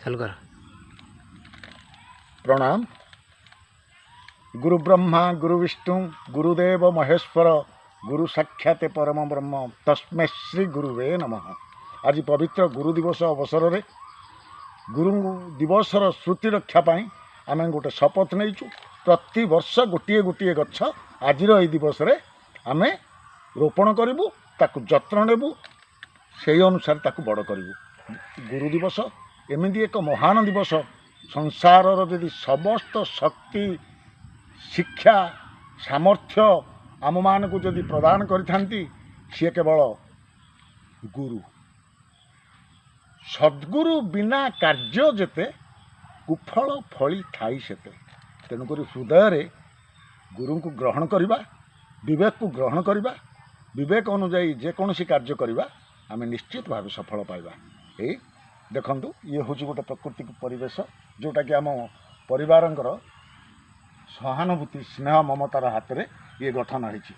ଚାଲୁ କର। ପ୍ରଣାମ। ଗୁରୁ ବ୍ରହ୍ମା, ଗୁରୁ ବିଷ୍ଣୁ, ଗୁରୁଦେବ ମହେଶ୍ୱର, ଗୁରୁ ସାକ୍ଷାତ ପରମ ବ୍ରହ୍ମ, ତସ୍ମୈ ଶ୍ରୀ ଗୁରୁବେ ନମଃ। ଆଜି ପବିତ୍ର ଗୁରୁ ଦିବସ ଅବସରରେ ଗୁରୁ ଦିବସର ସ୍ମୃତି ରକ୍ଷା ପାଇଁ ଆମେ ଗୋଟେ ଶପଥ ନେଇଛୁ। ପ୍ରତିବର୍ଷ ଗୋଟିଏ ଗୋଟିଏ ଗଛ ଆଜିର ଏଇ ଦିବସରେ ଆମେ ରୋପଣ କରିବୁ, ତାକୁ ଯତ୍ନ ନେବୁ, ସେଇ ଅନୁସାରେ ତାକୁ ବଡ଼ କରିବୁ। ଗୁରୁ ଦିବସ ଏମିତି ଏକ ମହାନ ଦିବସ। ସଂସାରର ଯଦି ସମସ୍ତ ଶକ୍ତି, ଶିକ୍ଷା, ସାମର୍ଥ୍ୟ ଆମମାନଙ୍କୁ ଯଦି ପ୍ରଦାନ କରିଥାନ୍ତି, ସିଏ କେବଳ ଗୁରୁ। ସଦ୍ଗୁରୁ ବିନା କାର୍ଯ୍ୟ ଯେତେ, କୁଫଳ ଫଳି ଥାଇ ସେତେ। ତେଣୁକରି ହୃଦୟରେ ଗୁରୁଙ୍କୁ ଗ୍ରହଣ କରିବା, ବିବେକକୁ ଗ୍ରହଣ କରିବା, ବିବେକ ଅନୁଯାୟୀ ଯେକୌଣସି କାର୍ଯ୍ୟ କରିବା, ଆମେ ନିଶ୍ଚିତ ଭାବେ ସଫଳ ପାଇବା। ଏଇ ଦେଖନ୍ତୁ, ଇଏ ହେଉଛି ଗୋଟେ ପ୍ରାକୃତିକ ପରିବେଶ, ଯେଉଁଟାକି ଆମ ପରିବାରଙ୍କର ସହାନୁଭୂତି, ସ୍ନେହ, ମମତାର ହାତରେ ଇଏ ଗଠନ ହେଇଛି।